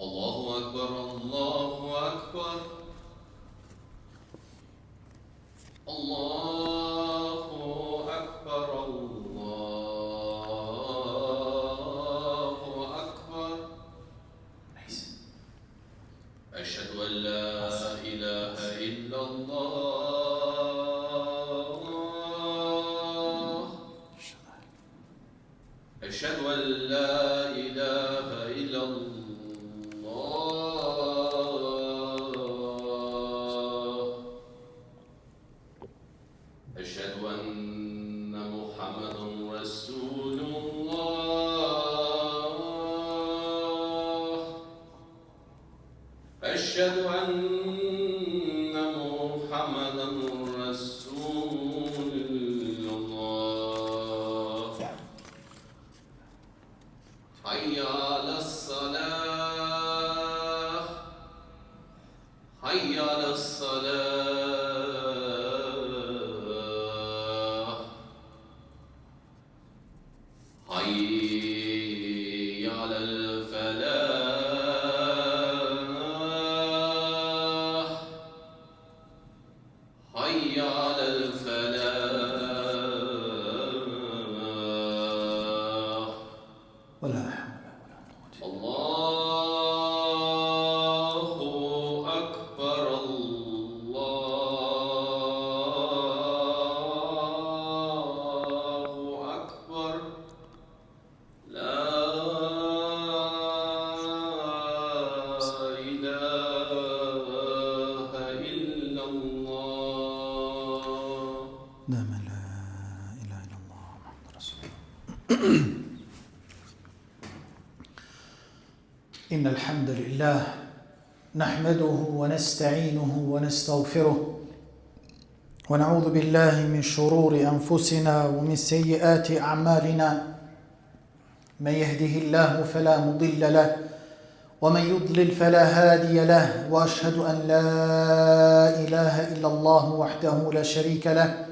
Allahu Akbar, Allahu Akbar. Allahu Akbar, Allahu Akbar. Ashhadu an la ilaha illa Allah. Ashhadu an la ilaha illa Allah. Ashhadu anna Muhammadan Rasulullah. Ashhadu anna Muhammadan Rasulullah. Hayya ala salah. Hayya ala salah. Hayya ala falah. Hayya ala falah. Wala hawla wala quwwata. Allahu akbar Allahu akbar La ilaha illa Allah Na'am la ilaha illa Allah Muhammad Rasulullah. إن الحمد لله نحمده ونستعينه ونستغفره ونعوذ بالله من شرور أنفسنا ومن سيئات أعمالنا من يهده الله فلا مضل له ومن يضلل فلا هادي له واشهد ان لا اله الا الله وحده لا شريك له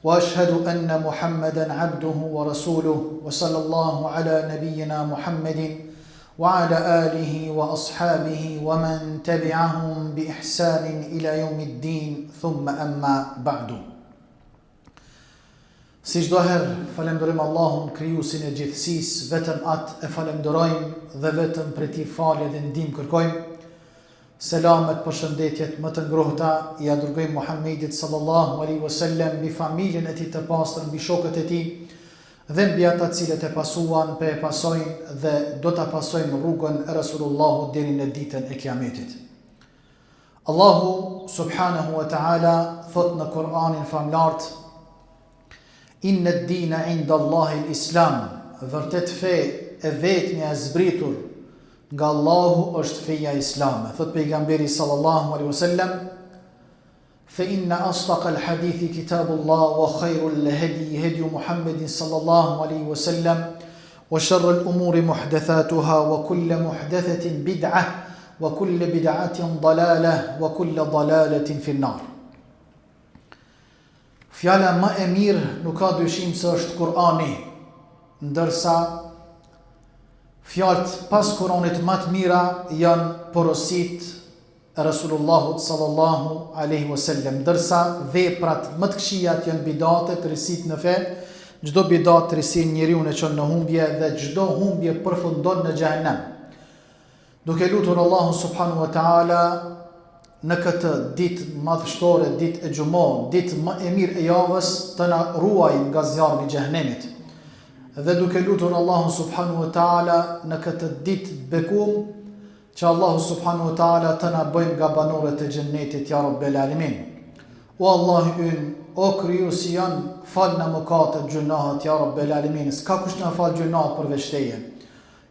واشهد ان محمدا عبده ورسوله وصلى الله على نبينا محمد وعلى اله واصحابه ومن تبعهم باحسان الى يوم الدين ثم اما بعد Si çdo herë, falënderojmë Allahun, Krijuesin e gjithësisë, vetëm Atë e falënderojmë dhe vetëm prej Tij falje dhe ndihmë kërkojmë. Selamet, përshëndetjet më të ngrohta ia dërgojmë Muhammedit sallallahu alaihi wasallam mbi familjen e tij të pastër, mbi shokët e tij dhe mbi ata të cilët e pasuan, pe e pasojnë dhe do ta pasojnë rrugën e Resulullahut deri në ditën e Kiametit. Allahu subhanahu wa ta'ala thotë në Kur'anin famëlartë Inna ad-dina 'inda Allahi al-Islam, vërtet fe e vetmja e zbritur nga Allahu është feja islame. Thotë pejgamberi sallallahu alaihi wasallam, Fe inna asdaq al-hadithi kitabullah wa khayru al-hadi hadi Muhammedin sallallahu alaihi wasallam wa sharr al-umuri muhdathatuha wa kullu muhdathatin bid'ah wa kullu bid'atin dalalah wa kullu dalalatin fi an-nar. Fjala më e mirë nuk ka dyshim se është Kur'ani, ndërsa fjalët pas Kur'anit më të mira janë porositë e Resulullahut sallallahu alaihi wasallam, ndërsa veprat më të këqijat janë bidatet, risitë në fe, çdo bidat risi njeriun e çon në humbje dhe çdo humbje përfundon në xhehenem. Duke lutur Allahun subhanahu wa taala në këtë ditë madhështore, ditë e xhuma, ditë më e mirë e javës, të na ruajë nga zjarmi i xhehenemit. Dhe duke lutur Allahun subhanahu wa taala në këtë ditë bekum, që Allahu subhanahu wa taala të na bëjë nga banorët e xhennetit ja rabbel alamin. O Allahu ynë, o krijuesi jonë, falna mëkatet, gjynahet ja rabbel alamin. S'ka kush na fal gjynahet përveç teje.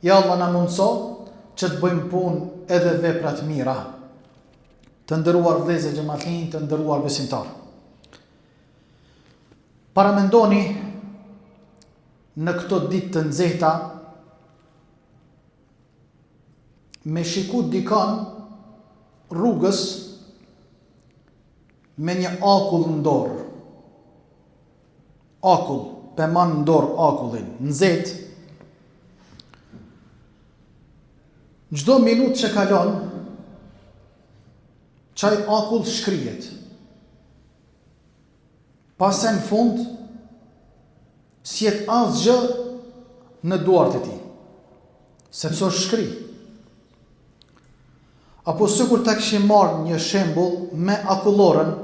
Ja Allah na mundëso që të bëjmë punë edhe vepra të mira. Të nderuar vëllezër xhematlinj, të nderuar besimtarë. Paramendoni në këto ditë të nxehta me shiku dikon rrugës me një akull në dorë. Akull, pe man në dorë akullin, nxehtë. Çdo minutë që kalon, qaj akull shkrihet. Pastaj në fund, s'jet asgjë në duart e tij, sepse është shkri. Apo sikur ta kishim marrë një shembull me akulloren,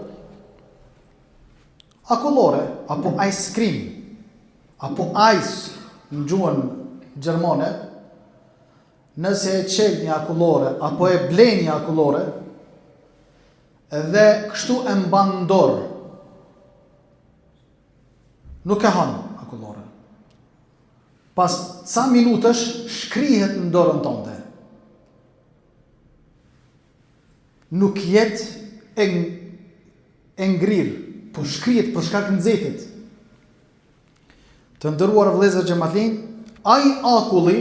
akullore, apo ice cream, apo ice në gjuhën gjermane, nëse e çel një akullore, apo e blen një akullore, dhe kështu e mban në dorë, nuk e han akulloren. Pas ca minutësh shkrihet në dorën tënde. Nuk jet e, e ngrirë, po shkrihet për shkak nxehtit. Të nderuar vëllezër xhematlinj, ai akulli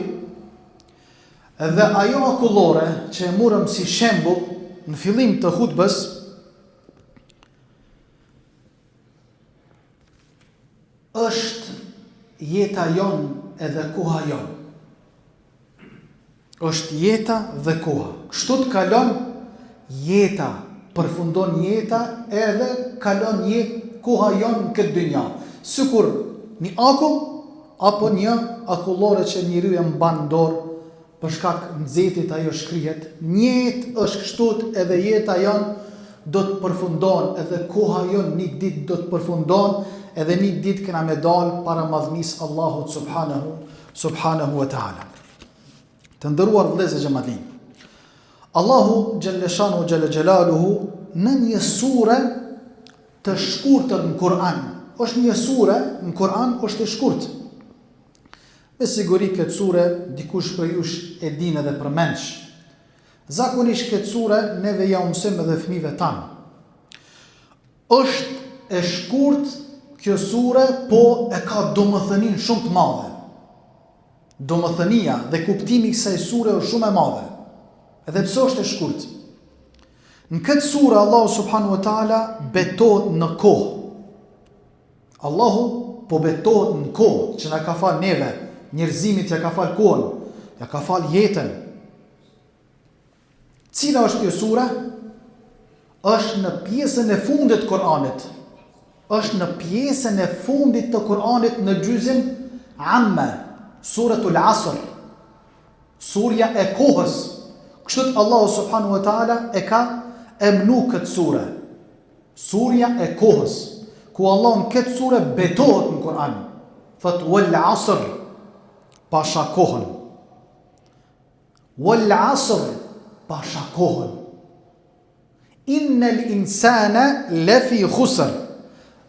dhe ajo akullore që e murëm si shembull në fillim të hutbës, është jeta jonë edhe koha jonë. Është jeta dhe koha. Kështu të kalon jeta, përfundon jeta edhe kalon jetë koha jonë në këtë dynja. Sikur një akull apo një akullore që njeriu e mban në dorë për shkak nxehtit ajo shkrihet, njëjtë është kështu edhe jeta jonë do të përfundon edhe koha jonë një ditë do të përfundon edhe një ditë kena me dalë para madhnisë Allahut subhanahu subhanahu wa ta'ala. Të nderuar vëllezër xhematlinj. Allahu xhelleshanuhu xhelle xhelaluhu në një sure të shkurtër në Kur'an. Është një sure në Kur'an është e shkurt. Me siguri këtë sure dikush prej jush e din edhe përmendsh. Zakonisht këtë sure neve ja u mësojmë edhe fëmijëve tanë. Është e shkurt kjo sure, po e ka domethëninë shumë të madhe. Domethënia dhe kuptimi i kësaj sure është shumë e madhe. Edhe pse është e shkurt. Në këtë sure Allahu subhanahu wa taala betohet në kohë. Allahu po betohet në kohë që na ka fal neve, njerëzimit ja ka fal kohën, ja ka fal jetën. Cila është kjo sure? Është në pjesën e fundit të Kur'anit. Është në pjesën e fundit të Kur'anit në xhyzin Amme, Suratul Asr. Surja e kohës. Kështu Allahu subhanahu wa taala e ka emnu këtë sure. Surja e kohës, ku Allahu në këtë sure betohet në Kur'an. Thot wal asr, pasha kohën. Wal asr, pasha kohën. Innel insane lefi khusr.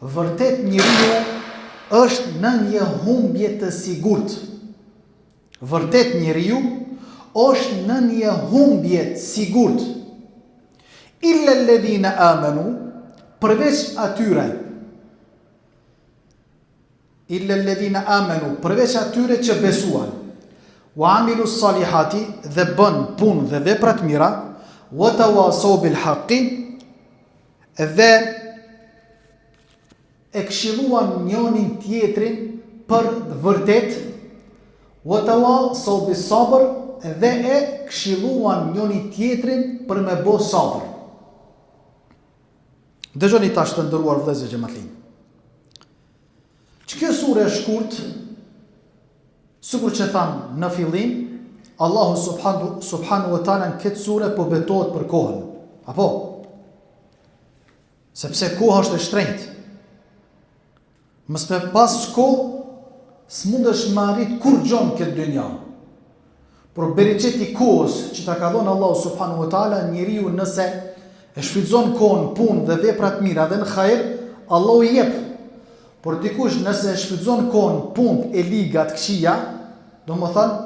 Vërtet njeriu është në një humbje të sigurt. Vërtet njeriu është në një humbje të sigurt. Illa alladhina amanu, përveç atyre Illa alladhina amanu, përveç atyre që besuan, wa amilu salihati dhe bën punë dhe vepra të mira, wa tawasaw bil haqqi dhe e këshilluan njërin tjetrin për të vërtetë, wa tawasaw bis sabr dhe e këshilluan njëri tjetrin për me bo sabër. Dëgjoni tash të nderuar vëllezër xhematlinj. Që kjo sure e shkurt, sikur që thamë në fillim, Allahu subhanu, subhanu wa ta'ala në këtë sure po betohet për kohën. Apo? Sepse koha është e shtrenjtë. Mos me pas kohë, s'mundesh me arrit kurgjo në këtë dynja. Por bereqeti i kohës që ta ka dhonë Allahu subhanahu wa taala njeriu nëse e shfrytëzon kohën në punë dhe vepra të mira dhe në hajr, Allahu i jep. Por dikush nëse e shfrytëzon kohën në punë e liga të këqija, domethënë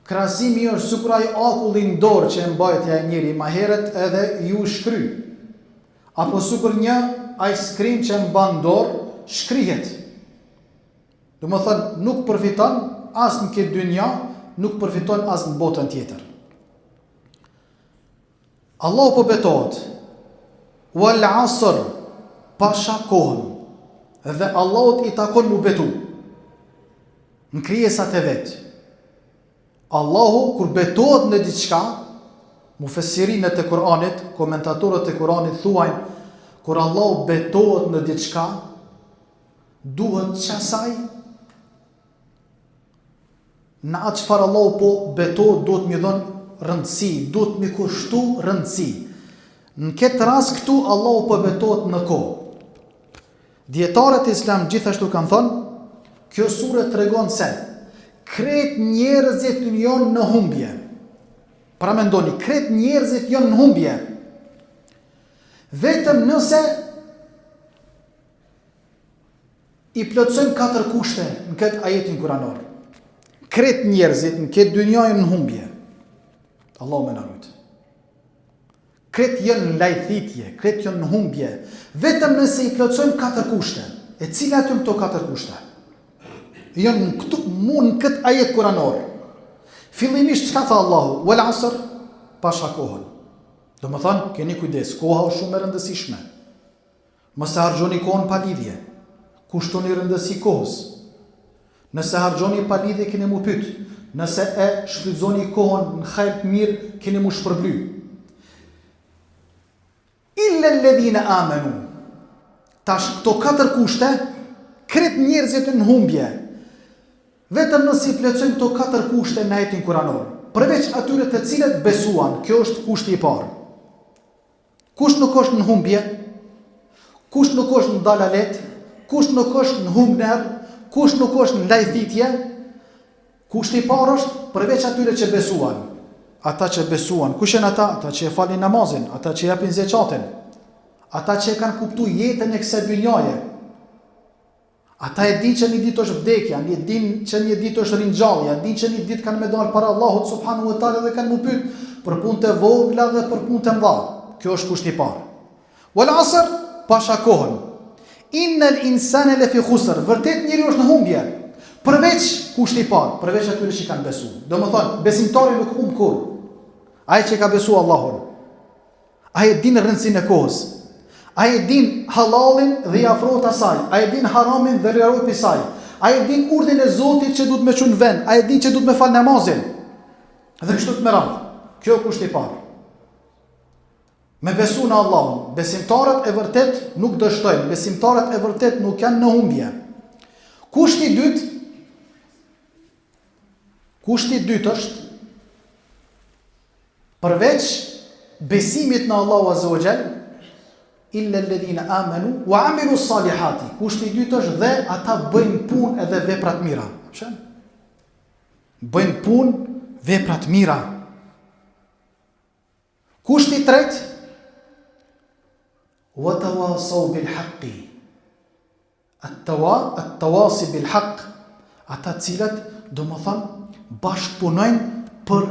krahasimi është sikur ai akulli në dorë që e mbajti ai njeri ma herët edhe iu shkry. Apo sikur një ice cream që e mban në dorë, shkrihet. Domethënë, nuk përfiton as në këtë dynja, nuk përfiton as në botën tjetër. Allahu po betohet, wal asr, pasha kohën, dhe Allahut i takon m'u betu, në krijesat e vet. Allahu kur betohet në diçka, mufessirinët e Kur'anit, komentatorët e Kur'anit thuajnë, kur Allahu betohet në diçka, duhet qasaj në atë çfarë Allahu po betohet duhet m'i dhënë rëndësi, duhet m'i kushtu rëndësi. Në këtë rast këtu Allahu po betohet në kohë. Dijetarët islam gjithashtu kanë thënë, kjo sure tregon se krejt njerëzit janë në humbje. Pra mendoni, krejt njerëzit janë në humbje. Vetëm nëse i plotësojnë katër kushte në këtë ajetin kuranor. Krejt njerëzit në këtë dynja janë në humbje. Allahu me na rujt. Krejt janë në lajthitje, krejt janë në humbje, vetëm nëse i plotësojnë katër kushte. E cilat janë këto katër kushte? Janë këtu mu në këtë ajet kuranor. Fillimisht çka tha Allahu? Wal asr, pasha kohën. Domethënë, keni kujdes, koha është shumë e rëndësishme. Mos e harxhoni kohën pa lidhje. Kushtoni rëndësi kohës. Nëse harxhoni pa lidhje keni mu pyet. Nëse e shfrytëzoni kohën në hajr të mirë keni mu shpërbly. Illa alladhina amanu. Tash këto katër kushte, krejt njerëzit në humbje. Vetëm nëse i plotësojnë këto katër kushte në ajetin kuranor. Përveç atyre të cilët besuan, kjo është kushti i parë. Kush nuk është në humbje? Kush nuk është në dalalet? Kush nuk është në humnerë? Kush nuk është në lajthitje? Kushti i parë është përveç atyre që besuan. Ata që besuan, kush janë ata? Ata që e falin namazin, ata që japin zeqatin, ata që e kanë kuptu jetën e kësaj dynjaje. Ata e dinë që një ditë është vdekja, një dinë që një ditë është ringjallja, dinë që një ditë kanë me dalë para Allahut subhanahu wa taala dhe kanë mu pyet për punë të vogla dhe për punë të mëdha. Kjo është kushti i parë. Wal asr, pasha kohën. Innal insana lafi khusr. Vërtet njeriu është në humbje. Përveç kushti i parë, përveç atyre që kanë besu. Domethënë, besimtari nuk humb kurrë. Ai që ka besu Allahun, Ai e din rëndësinë e kohës. Ai e din hallallin dhe i afrohet asaj. Ai e din haramin dhe largohet prej saj. Ai e din urdhrin e Zotit që duhet me çu në vend. Ai e din që duhet me fal namazin. Dhe kështu me radhë. Kjo është kushti i parë. Me besu në Allahun, besimtarët e vërtet nuk dështojnë, besimtarët e vërtet nuk janë në humbje. Kushti i dytë, kushti i dytë është Përveç besimit në Allahu Azza wa Jall, illa alladhina amanu wa amilu salihati. Kushti i dytë është dhe ata bëjnë punë edhe vepra të mira. Pse? Bëjnë punë vepra të mira. Kushti i tretë wa tawasaw bil haqqi. At-tawa, at-tawasi bil haq, ata të cilët, domethënë, bashkëpunojnë për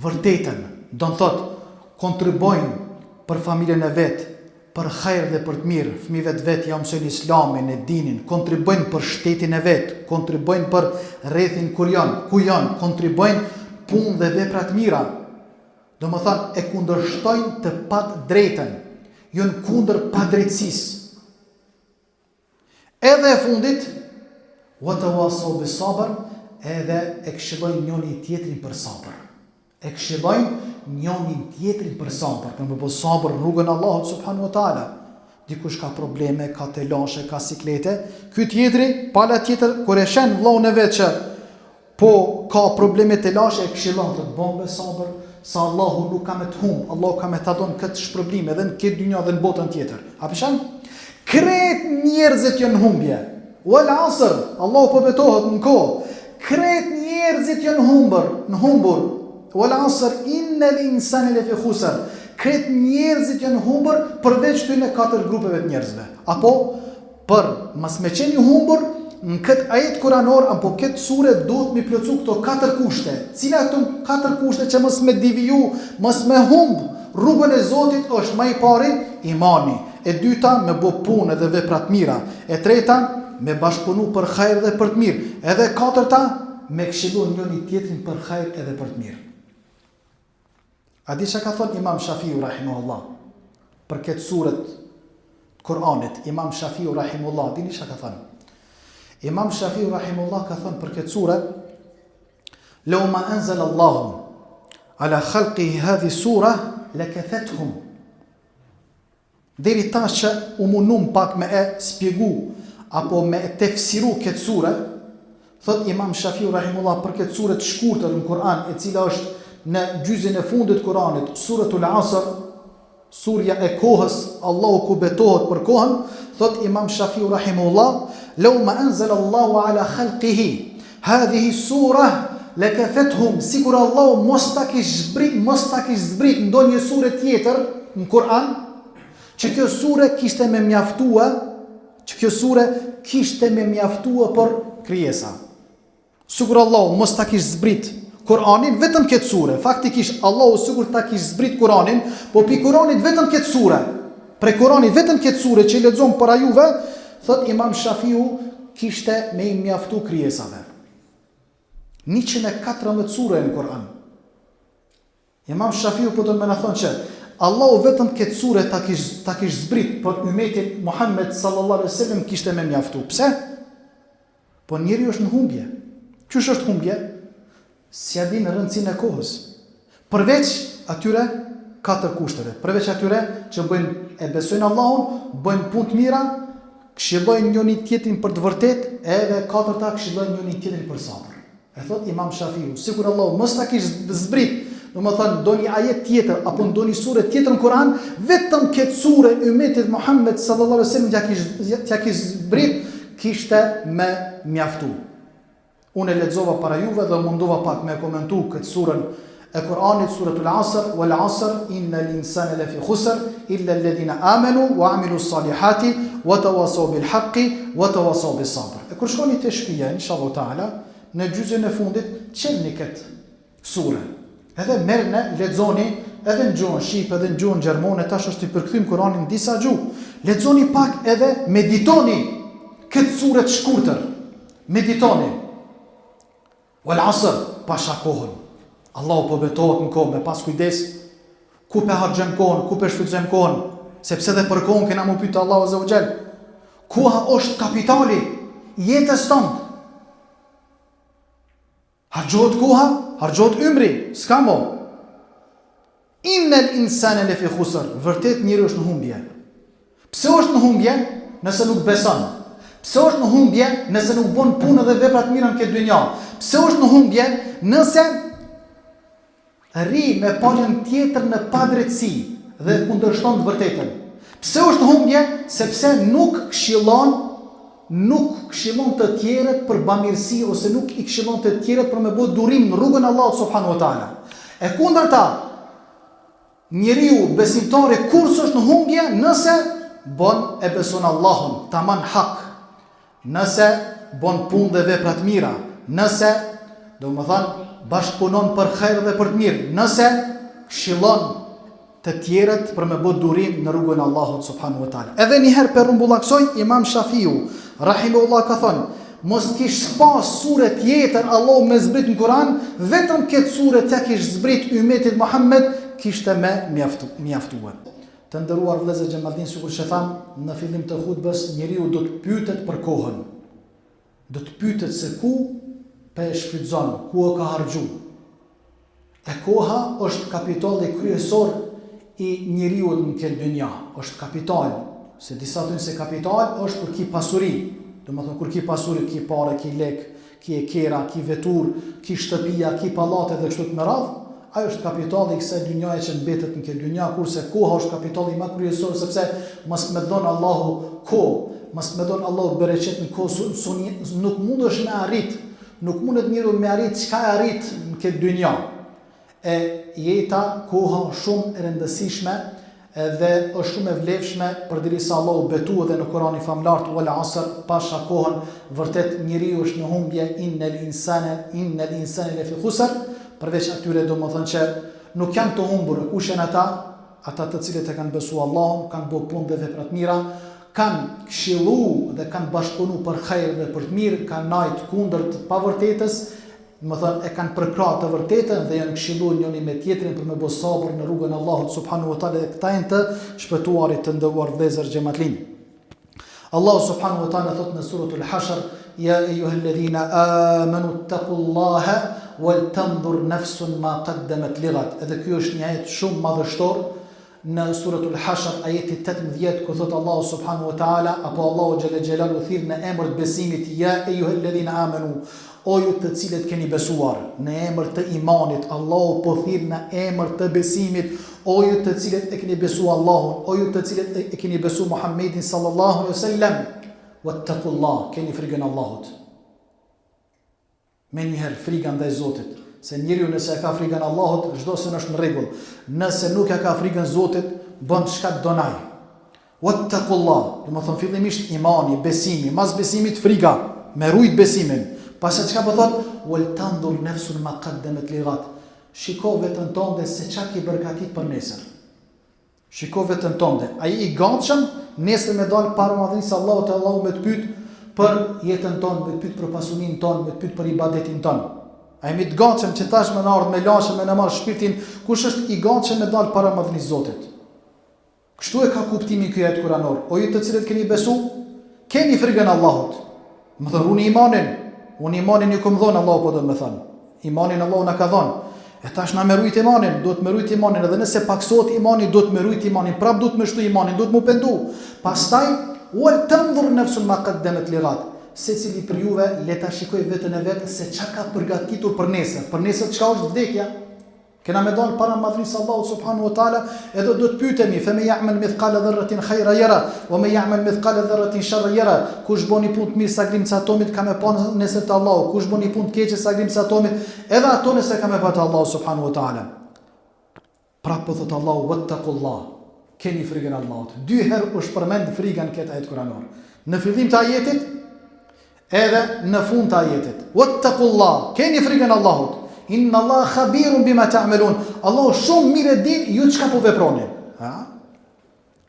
vërtetën, do të thotë, kontribuojnë për familjen e vet, për hajr dhe për të mirë, fëmijëve të vet ja mësojnë Islamin e dinin, kontribuojnë për shtetin e vet, kontribuojnë për rrethin kur janë, ku janë, kontribuojnë punë dhe vepra të mira. Domethënë, e kundërshtojnë të padrejtën, janë kundër padrejtësisë. Edhe e fundit, wa tawasaw bis sabr, edhe e këshillojnë njëri tjetrin për sabër. E këshillojnë njëri tjetrin për sabër, për me bo sabër në rrugën e Allahut subhanahu wa taala. Dikush ka probleme, ka telashe, ka siklete, ky tjetri, pala tjetër kur e sheh vëllaun e vet që Po ka probleme telashe e këshillon thotë bon be sabër se Allahu nuk ka me të humb, Allahu ka me ta dhon këtë shpërblim edhe në këtë dynja dhe në botën tjetër. A po sheh? Krejt njerëzit janë në humbje. Wal asr, Allahu po betohet në kohë. Krejt njerëzit janë humbur, në humbur. Wal asr innal insana lafi khusr. Krejt njerëzit janë humbur përveç këtyre katër grupeve të njerëzve. Apo Për mos me qenë i humbur, në këtë ajet kuranor apo këtë sure duhet mi plotësu këto katër kushte. Cilat janë katër kushte që mos me deviju, mos me humb rrugën e Zotit është ma i pari imani, e dyta me bo punë edhe vepra të mira, e treta me bashkëpunu për hajr dhe për të mirë, edhe e katërta me këshillu njëri tjetrin për hajr edhe për të mirë. A di çka ka thonë Imam Shafiu rahimahullah për këtë sure të Kur'anit? Imam Shafiu rahimahullah, dini çka ka thonë? Imam Shafiu rahimahullah ka thonë për këtë sure. Lau ma anzal Allahu ala khalqihi hadhi sura lakafatuhum. Deri tash që u munum pak me e spjegu apo me e tefsiru këtë sure, thot Imam Shafiu rahimullah për këtë sure të shkurtër në Kur'an, e cila është në gjyzin e fundit Kur'anit, Suratul Asr, Surja e kohës, Allahu ku betohet për kohën, thot Imam Shafiu rahimullah, "Lau ma anzala Allahu ala khalqihi hadhihi sura lakafatuhum", sikur Allahu mos ta kish zbrit, mos ta kish zbrit ndonjë sure tjetër në Kur'an, që kjo sure kishte me mjaftua, që kjo sure kishte me mjaftua për krijesa. Sikur Allahu mos ta kish zbrit Kur'anin vetëm këtë sure. Faktikisht Allahu sikur ta kish zbrit Kur'anin, po pi Kur'anit vetëm këtë sure. Prej Kur'anit vetëm këtë sure që i lexon para juve, thot Imam Shafiu kishte me i mjaftu krijesave. 114 sure në Kur'an. Imam Shafiu po don me na thonë që Allahu vetëm këtë sure ta kish ta kish zbrit për ymetin Muhammed sallallahu alaihi wasallam kishte me mjaftu. Pse? Po njeriu është në humbje. Qysh është humbje? S'ja din rëndësinë e kohës. Përveç atyre katër kushteve, përveç atyre që bëjnë e besojnë Allahun, bëjnë punë të mira, këshillojnë njëri tjetrin për të vërtetë, edhe katërta këshillojnë njëri tjetrin për sabër. E thot Imam Shafiu, sikur Allahu mos ta kish zbrit, domethënë ndonjë ajet tjetër apo ndonjë sure tjetër në Kur'an, vetëm këtë sure ymetit Muhammed sallallahu alaihi wasallam t'ja kish t'ja kish zbrit, kishte me mjaftu. Unë e lexova para juve dhe u mundova pak me komentu këtë surën e Kur'anit, suratul Asr, wal Asr, innal insana lafi khusr, illa alladhina amanu wa amilu salihati wa tawasaw bil haqqi wa tawasaw bis sabr. E kur shkoni te shtëpia, inshallah taala, në gjyzin e fundit çelni këtë sure. Edhe merrne, lexoni edhe në gjuhën shqipe, edhe në gjuhën gjermane, tash është i përkthym Kur'ani në disa gjuhë. Lexoni pak edhe meditoni këtë sure të shkurtër. Meditoni. Wal asr, pasha kohën. Allahu po betohet në kohë, me pas kujdes. Ku pe harxhojmë kohën, ku pe shfrytëzojmë kohën, sepse edhe për kohën kena m'u pyet Allahu azza wa jall. Koha është kapitali i jetës tonë. Harxhohet koha, harxhohet ymri, s'ka mo. Innel insane lefi khusr, vërtet njeriu është në humbje. Pse është në humbje nëse nuk beson? Pse është në humbje nëse nuk bën punë dhe vepra të mira në këtë dynja? Pse është në humbje nëse rri me palën tjetër në padrejtësi dhe kundërshton të vërtetën? Pse është në humbje? Sepse nuk këshillon nuk këshillon të tjerët për bamirësi ose nuk i këshillon të tjerët për me bo durim në rrugën e Allahut subhanahu wa taala. E kundërta, njeriu besimtari kurrë s'është në humbje nëse bon e beson Allahun, taman hak. Nëse bon punë dhe vepra të mira, nëse, domethënë, bashkëpunon për hajr dhe për të mirë, nëse këshillon të tjerët për me bo durim në rrugën e Allahut subhanahu wa taala. Edhe një herë pe rrumbullaksoj Imam Shafiu rahimehullah ka thënë, mos kish pas sure tjetër Allahu me zbrit në Kur'an, vetëm këtë sure t'ja kish zbrit ymetit Muhammed kishte me mjaftu, mjaftuar. Të nderuar vëllezër xhematlinj, sikur që thamë në fillim të hutbës, njeriu do të pyetet për kohën. Do të pyetet se ku pe shfrytëzon, ku e ka harxhu. E koha është kapitali kryesor i njeriut në këtë dynja, është kapital, se disa thonë se kapital është kur ki pasuri, domethënë kur ki pasuri, ki pare, ki lek, ki ekera, ki veturë, ki shtëpia, ki pallate dhe kështu me radhë, ajo është kapitali i kësaj dynjaje që mbetet në këtë dynja, kurse koha është kapitali më kryesor sepse mos me dhon Allahu kohë, mos me dhon Allahu bereqet në kohë, nuk mundesh me arrit Nuk mundet njeriu me arrit çka e arrit në këtë dynja. E jeta, koha është shumë e rëndësishme edhe është shumë e vlefshme përderisa Allahu betu edhe në Kur'anin famëlartë wal asr pasha kohën vërtet njeriu është në humbje innel insane innel insane lefi khusr përveç atyre domethënë që nuk janë të humbur kush janë ata Ata të cilët e kanë besu Allahun, kanë bo punë dhe vepra të mira, kanë këshillu dhe kanë bashkëpunu për hajr dhe për të mirë, kanë najt kundër të pavërtetës, domethënë e kanë përkrah të vërtetën dhe janë këshillu njëri me tjetrin për me bo sabër në rrugën e Allahut subhanahu wa taala dhe këta janë të shpëtuarit të nderuar vëllezër xhematlinj. Allahu subhanahu wa taala thotë në suratul Hashr, ja ejuhalladhina amanu taqullaha. Wal tanzur nafsun ma qaddamat lighad. Edhe ky është një ajet shumë madhështor në Suratul Hashr ajeti 18 ku thotë Allahu subhanahu wa taala apo Allahu xhele xhelalu thirr në emër të besimit ja ejuhelledhina amanu o ju të cilët keni besuar në emër të imanit Allahu po thirr në emër të besimit o ju të cilët e keni besuar Allahun o ju të cilët e keni besuar Muhammedin sallallahu alaihi wasallam wattaqullah keni frikën Allahut Menjëherë friga ndaj Zotit, se njeriu nëse e ka frigën Allahut, çdo sen është në rregull. Nëse nuk e ka frigën Zotit, bën çka të don ai. Wattaqullah, domethënë fillimisht imani, besimi, mas besimit friga, me rujt besimin. Pastaj çka po thot? Wal tanzur nafsun ma qaddamat lighad. Shiko veten tënde se çka ke përgatit për nesër. Shiko veten tënde, a je i gatshëm nesër me dal para madhërisë së Allahut e Allahu me të pyet për jetën tënde, me të pyet për pasuninë tënde, me të pyet për ibadetin tënd. A jemi të gatshëm që tash me na ardh melaqe me na marr shpirtin, kush është i gatshëm me dal para madhërisë së Zotit? Kështu e ka kuptimin ky ajet kuranor. O ju të cilët keni besu, keni frigën Allahut. Domethënë runi imanin. Unë imanin ju kom dhonë, Allahu po don me thënë. Imanin Allahu na ka dhonë. E tash na me rujt imanin, duhet me rujt imanin, edhe nëse paksohet imani, duhet me rujt imanin, prap duhet me shtu imanin, duhet mu pendu. Pastaj, wal tanzur nafsun ma qaddamat lighad. Secili prej juve le ta shikojë veten e vet se çka ka përgatitur për nesër. Për nesër çka është vdekja? Kena me dalë para madhërisë së Allahut subhanahu wa taala, edhe do të pyetemi, fe men ya'mal mithqala dharratin khayra yara, wa men ya'mal mithqala dharratin sharra yara. Kush bën një punë të mirë sa grimcë atomit ka me pa nesër te Allahu, kush bën një punë të keqe sa grimcë atomit, edhe ato nesër ka me pa te Allahu subhanahu wa taala. Prapë po thot Allahu wattaqullah. Keni frigën Allahut. Dy herë është përmend friga në këtë ajet kuranor. Në fillim të ajetit Edhe në fund të ajetit. Wattaqullah, keni frikën Allahut. Inna Allah khabirun bima ta'malun. Allahu shumë mirë e din ju çka po veproni. Ha?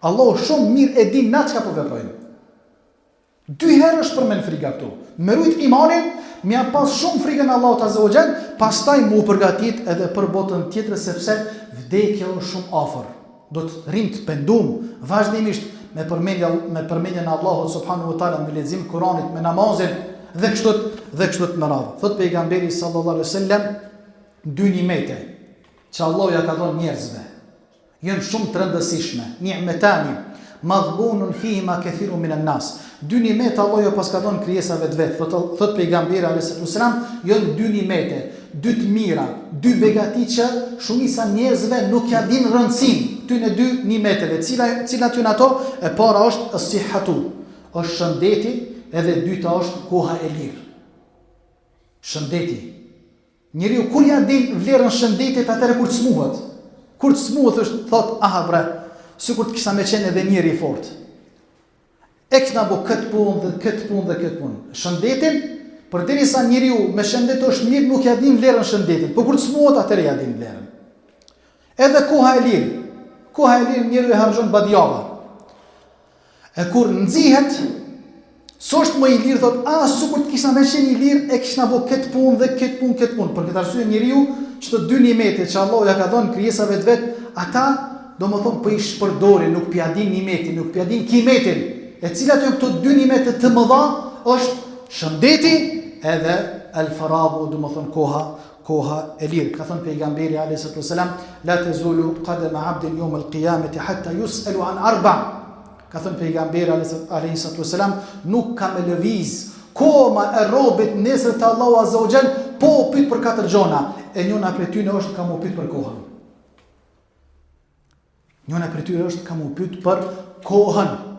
Allahu shumë mirë e din na çka po veprojmë. Dy herë është përmend frika këtu. Me rujt imanin, me ja pas shumë frikën Allahut azza wa jall, pastaj mu përgatit edhe për botën tjetër sepse vdekja është shumë afër. Do të rrim të pendum vazhdimisht me përmendja me përmendjen e Allahut subhanahu wa taala me lexim Kuranit, me namazin dhe kështu dhe kështu me radhë. Thot pejgamberi sallallahu alaihi wasallam dy nimete që Allahu ja ka dhënë njerëzve. Janë shumë të rëndësishme. Ni'metani maghbunun fihima kathirun minan nas. Dy nimete Allahu ja paska dhënë krijesave të vet. Thot thot pejgamberi alaihi wasallam janë dy nimete Dy të mira, dy begati që shumica njerëzve nuk ja dinë rëndësinë këtyne dy nimeteve. Cila, cilat janë ato? E para është es-sihhatu, është shëndeti, edhe e dyta është koha e lirë. Shëndeti. Njeriu kur ja din vlerën shëndetit atëherë kur të smuhet. Kur të smuhet është thot, aha bre, sikur të kisha me qenë edhe njeri i fortë. E kishna bo këtë punë dhe këtë punë dhe këtë punë. Shëndetin, përderisa njeriu me shëndet është mirë, nuk ja din vlerën shëndetit. Po kur të smuhet, atëherë ja din vlerën. Edhe koha e lirë. Koha e lirë njeriu e harxhon badjava. E kur nxihet, s'është më i lirë, thot, a, sikur të kisha me qenë i lirë, e kishna bo këtë punë dhe këtë punë, këtë punë. Për këtë arsye njeriu, qëto dy nimete që Allahu ja ka dhënë krijesave të vet, ata Domethënë po i shpërdorin, nuk pja din nimetin, nuk pja din kimetin. E cilat janë këto dy nimete të mëdha është shëndeti edhe el faragu, domethënë koha, koha e lirë. Ka thënë pejgamberi alayhi salatu wasalam, la tazulu qadama 'abdin yawm al-qiyamati hatta yus'alu an arba. Ka thënë pejgamberi alayhi salatu wasalam, nuk ka me lëviz koma e robit nesër te Allahu azza wa jall, pa u pyet për katër gjona. E njëna prej tyre është ka mu pyet për kohën. Njëna prej tyre është ka mu pyet për kohën.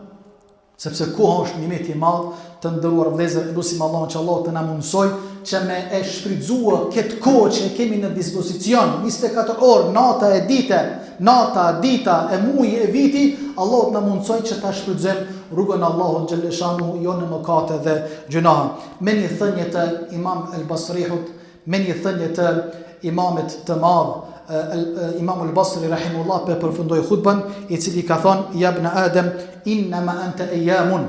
Sepse koha është nimet i madh, të nderuar vëllezër, e lusim Allahun që Allahu të na mundësoj që me e shfrytëzua këtë kohë që e kemi në dispozicion, 24 orë, nata e dite, nata, dita, e muji e viti, Allahu të na mundësoj që ta shfrytëzojmë rrugën Allahut xhelleshanuhu jo në mëkate dhe gjynahe. Me një thënie të Imam El Basrihut, Me një thënie të imamit të madh, Imam al-Basri rahimullah pe përfundoj hutbën, i cili ka thonë ja ibn Adem innama anta ayyamun.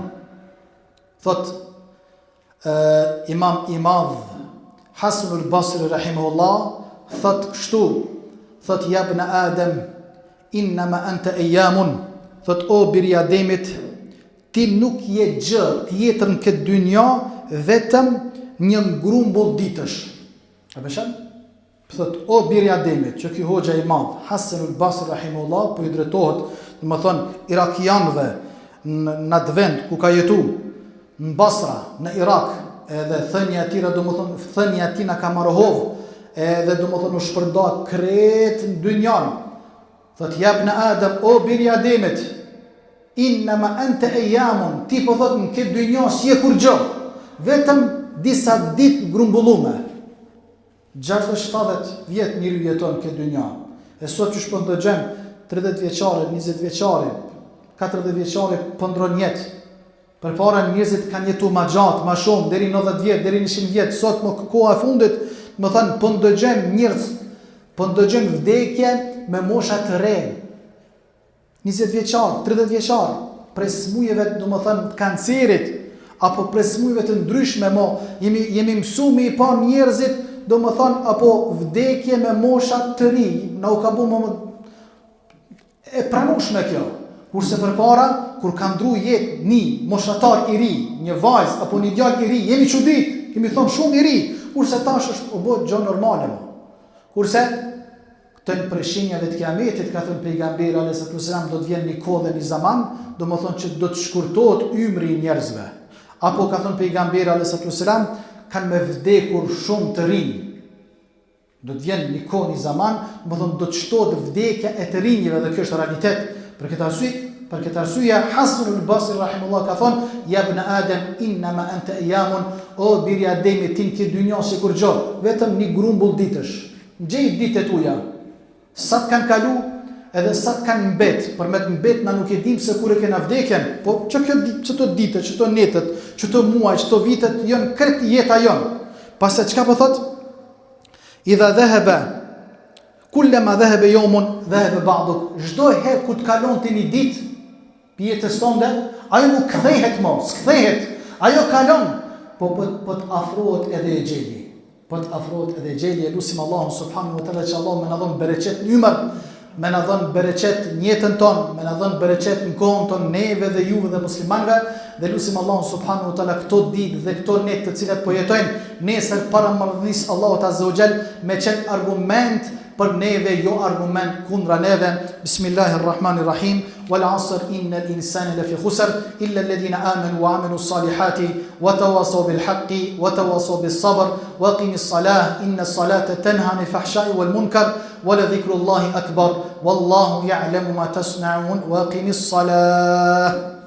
Thot imam i madh Hasan al-Basri rahimullah thot kështu, thot ja ibn Adem innama anta ayyamun. Thot o biri i Ademit, Ti nuk je gjë tjetër në këtë dynja vetëm një grumbull ditësh. A pe sheh? Thot, o biri Ademit, që ky hoxha i madh, Hasan al-Basri rahimullah, po i drejtohet, domethënë, irakianëve në, në atë vend ku ka jetu, në Basra, në Irak, edhe thënia e tij, domethënë, thënia e tij na ka marrë hov, edhe domethënë u shpërnda krejt në dynjan. Thot, ja ibn Adem, o biri Ademit, innama ente ejamun, ti po thot në këtë dynja s'je kurgjo, vetëm disa ditë grumbullume. 60 70 vjet njeriu jeton në këtë dynja. E sot qysh po ndëgjojmë 30 vjeçare, 20 vjeçare, 40 vjeçare po ndron jetë. Përpara njerëzit kanë jetu ma gjatë, ma shumë, deri 90 vjet, deri 100 vjet. Sot më koha e fundit, domethënë po ndëgjojmë njerëz, po ndëgjojmë vdekje me mosha të re. 20 vjeçar, 30 vjeçar, prej smujeve, domethënë, të kancerit, apo prej smujeve të ndryshme, mo, jemi, jemi mësu me i pa njerëzit, domethënë, apo vdekje me mosha të ri, na u ka bu më, më e pranushme kjo. Kurse përpara, kur ka ndru jetë një moshatar i ri, një vajzë apo një djalë i ri, jemi çudit, kemi thonë shumë i ri, kurse tash është u bo gjo normale mo. Kurse Këto janë prej shenjave të Kiametit, ka thënë Pejgamberi alejhi salatu vesselam, do të vjen një kohë dhe një zaman, domethënë që do të shkurtohet ymri i njerëzve. Apo ka thënë Pejgamberi alejhi salatu vesselam, kanë me vdekur shumë të rinj. Do të vjen një kohë, një zaman, domethënë do të shtohet vdekja e të rinjve dhe kjo është realitet. Për këtë arsye, për këtë arsye Hasan al-Basri rahimullah ka thënë: "Ja ibn Adem, innama anta ayamun", o biri Ademit, ti në këtë dynja s'je kurgjo, vetëm një grumbull ditësh. Gjej ditët e tuja, sa të kanë kalu edhe sa të kanë mbet, për me të mbet na nuk e dimë se kur e kena vdekjen, po që kjo qëto ditët, qëto netët, qëto muaj, qëto vitet janë krejt jeta jonë. Pastaj çka po thot? Idha dhehebe kullema dhehebe jeumun dhehebe ba'duk. Çdo herë kur të kalon ti një ditë pi jetës tënde, ajo nuk kthehet më, s'kthehet. Ajo kalon, po po, po të afrohet edhe exheli. Po të afrohet edhe exheli, e lusim Allahun subhanahu wa taala që Allahu me na dhon bereqet në ymër, me na dhon bereqet në jetën tonë, me na dhon bereqet në kohën tonë neve dhe juve dhe muslimanëve, dhe lusim Allahun subhanahu wa taala këto ditë dhe këto net të cilat po jetojmë, nesër para madhnisë Allahut azza wa jall me qenë argument për neve jo argument kundra neve. Bismillahirrahmanirrahim. Wal asr innal insana lafi khusr illa alladhina amanu wa amilu salihati wa tawasaw bil haqqi wa tawasaw bis sabr wa aqimis salah inna salata tanha anil fahsha'i wal munkar wa la dhikrullahi akbar wallahu ya'lamu ma tasna'un wa aqimis salah.